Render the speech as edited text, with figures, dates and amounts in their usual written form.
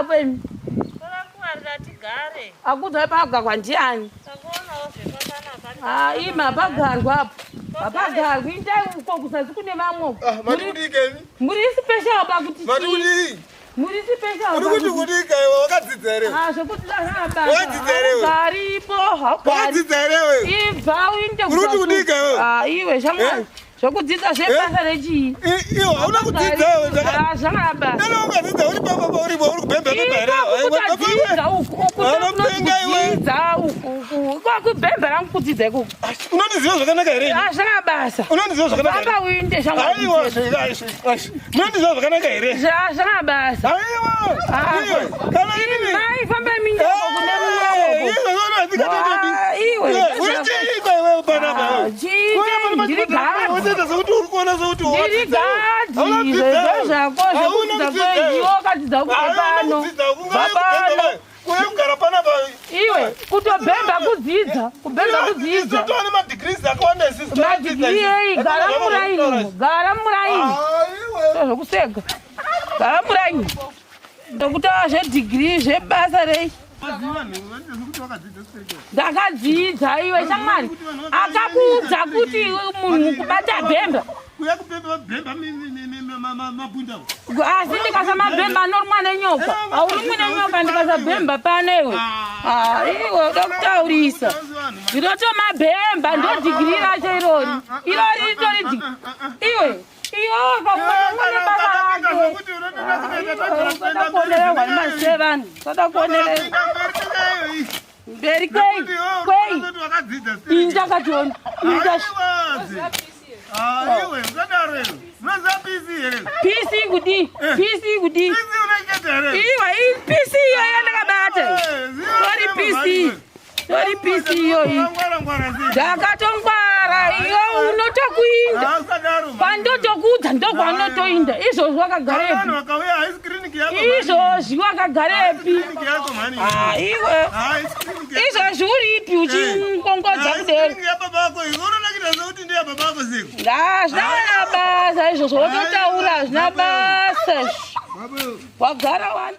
ipapo imi. Tovakuwarira tigare. Akudzai pagarwa ndiani? Takuonawo zvepakanaka. Ah, imi hapagarwa apo. Hapagarwi indai uko kusazi kune vamwe uko. Ah, mati kudii kemi? Muri special pakuti Mati chii? kudii? Muri special. Uri kuti pakuti- kudii kaiwe wakadzidza here? Ah, zvekuti basa. Wakadzidza here iwe? Haugaripo, haugari. Wakadzidza here iwe? Ibva uinde Uri kuti kudii kaiwe? Ah, iwe shamwari. Eh? Zvekudzidza zvebasa rechii? Iwe hauna kudzidza iwe. Ah, zvakabasa. Dai wakadzidza uri papa uri uri kubhemba bhemba here? Kutadzidza uku, uku Vanopenga iwe. kudzidza uku, uku. Kwakubhemba rangu kudzidza ikoko. Unondiziva zvakanaka here? Ah, zvakabasa. Unondiziva zvakanaka here? Famba uinde shamwari. Aiwa, unondiziva zvakanaka here? Zvakabasa. Aiwa. Iwe, kana inini. Mai, famba minda uko kune mumwe uko. Ah, iwe. Urichiiko iwewe panapa? Ah, chii, ndiri gadhi. Unoita sekuti uri kuona sekuti Ndiri gadhi zvezvako zvekudzidza kwenyu wakadzidza kubva pano. Bva pano. Kugara panapa. Iwe kutobhemba kudzidza, kubhemba kudzidza. Tone madegrees akawanda isusu. Madigiri ei, gara muraini umo, gara muraini. Zvokuseka. Gara muraini. Ndokutaura zvedhigiri zvebasa rei. Ndakadzidza iwe shamwari. Akakuudza kuti munhu kubata bhemba. Kuya kubhemba bhemba mabunda. Asi ndikasamabhemba anorumwa nenyoka. Haurumwi nenyoka ndikasabhemba pano iwe. Ah, iwe uda kutaurisa. Ndinotomabhemba ndo dhigiri racho irori. Irori ritori dhigiri. Iwe, iwe wakakona nebasa rake. Usada kuonererwa nemaziso evanhu. Usada kuonererwa. Mberi kwei? Kwei? Ini ndakationa. Ini PC kudii? PC kudii? Iwe, PC iyoyo yandakabata. Tori PC. Tori PC iyoyi. Ndakatongwara iwe unotokuinda. Kwandotokuudza ndokwaunotoinda. Izvozvi wakagarepi? Izvozvi wakagarepi? Ah, iwe. Izvozvi uripi uchingongodza kudero? Hazvina basa izvozvo wototaura hazvina basa izvo. Wagara wani.